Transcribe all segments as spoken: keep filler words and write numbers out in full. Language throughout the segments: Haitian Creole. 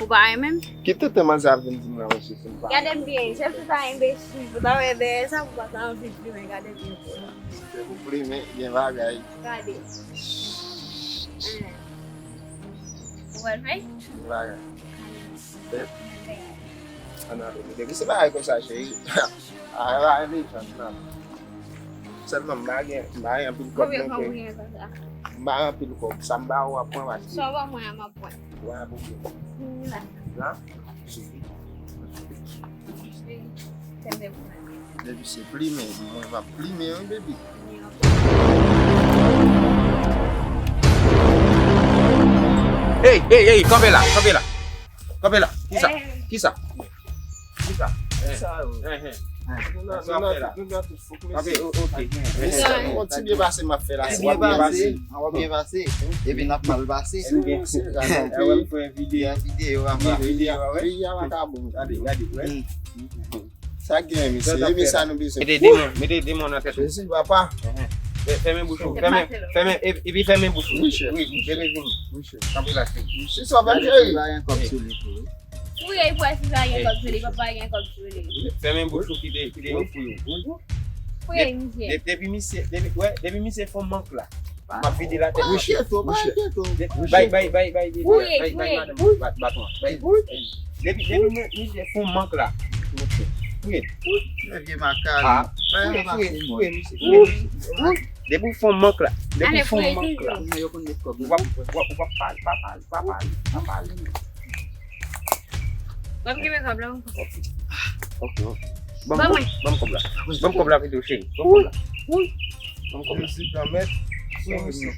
Ou pa renmen m? Ki tenten manzè ap vin di m nan, mesye, si m pa renmen. Gade m byen, chèf, se sa enbesil, pou ta wè dèyè sa, pou pa ta anvi plimen, gade byen pou ou. Se pou plimen, gen bagay. Gade. Ou wè l fè? Gen bagay. An ale, depi se bagay konsa, cheri. A, a, a, li, chans la. Sèlman, m pa gen, m pa gen anpil kòb. Konbyen kòb ou gen konsa? M pa gen anpil kòb. Sa m ba ou, w ap pran, w ap pran. Sa w ba mwen an, m ap pran. Wa, pou mwen. Vini la. La? Vini. Vini. Tande pou mwen. Depi se plimen, mwen va plimen, wi, baby. Ey, ey, ey, kanpe la, kanpe la. Kanpe la. Kisa? Kisa? Kisa? Kisa yo? Kanpe, o-, oke. Mesye, yon ti byen pase m ap fè la. Ti byen pase, an w ap byen pase. Epi n ap mal pase. Yon videyo, videyo, peyi a pa ka bon. Gade, gade, wè. Sa k gen, mesye? E men sa nou bezwen. Mete demon, mete demon nan tèt ou. Jezi, papa. Fè-, fèmen bouch ou. Fèmen, fèmen, e-, epi fèmen bouch ou. Wi, chèf. Wi, bebe vini. Wi, chèf. Kanpe la, cheri. Wi, chèf. Sa w ap jere? Li pa gen kòb sou li tou, wi. Fouye pou wè si sa gen kòb sou li, papa gen kòb sou li. Fèmen bouch ou, kite, kite yo fouye w. Fouye misye. De-, depi misye, depi, wè, depi misye fè mank la. M ap vide l atè. Wi, chèf. Wi, chèf. Bay, bay, bay, bay, bay, bay, bay madanm bat-, baton an. Bay. Depi, depi mi-, misye fè mank la. Fouye. Fouye, fouye, fouye, misye, fouye, misye. Depi w fè mank la. Depi w fè mank la. Ou p ap, ou p ap, ou p ap pale, pa pale, pa pale, pa pale. Ban m kenbe kòb la, ban m kòb. Ok, ok. Ban m, ban m, ban m kòb la. Ban m kòb la pito, cheri. Ban m kòb la. Ban m kòb la. Sove misye.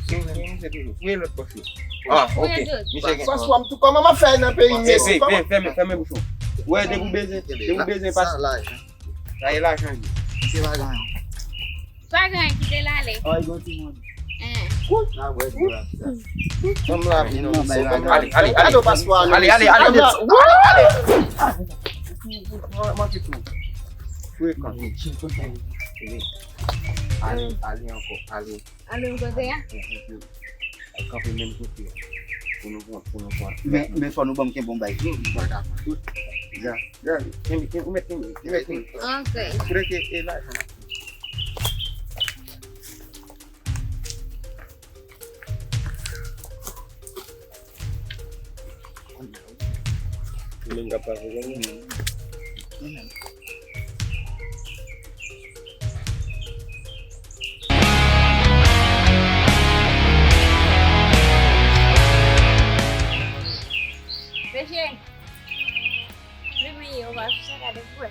Sove misye toujou. Fouye lòt pòch yo. Ah, ok. Misye gen. Paswa m tou, kòman m ap fè nan peyi m? Fèmen, fèmen, fèmen bouch ou. Wè, depi w bezwen, depi w bezwen pase. Sa e lajan li. Misye pa gen anyen. Pa gen anyen, kite l ale. Ay, bon timoun. N ap wè di w ap sa. Fanm la vin nan misye. Ale, ale, ale. Ale, ale, ale. Ale, ale. Manke tou. Frekan. Ale, ale ankò, ale. Ale yon kote a? Al kanpe menm kote a. Pou nou pran, pou nou pran. Men, men fò nou ban m kenbe yon bay. Gade, gade, kenbe, kenbe, ou mèt kenbe, ou mèt kenbe. Ok. Kote ke e lajan? Ou menm k ap pase kòb la? Mesye, plimen yo pa sou sa, gade pou wè.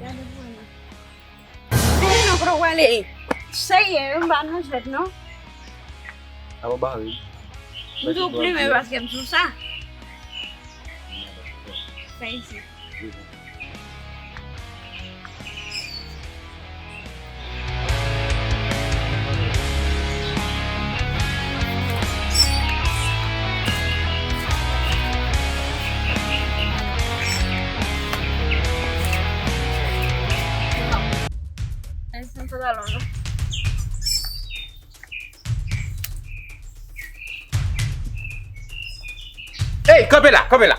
Gade pou wè non. Gade non, kote w prale? Serye, m pa nan jwèt non. Abo bare. M tou plimen paske m sou sa. Sa isi. Ey, kanpe la, kanpe la.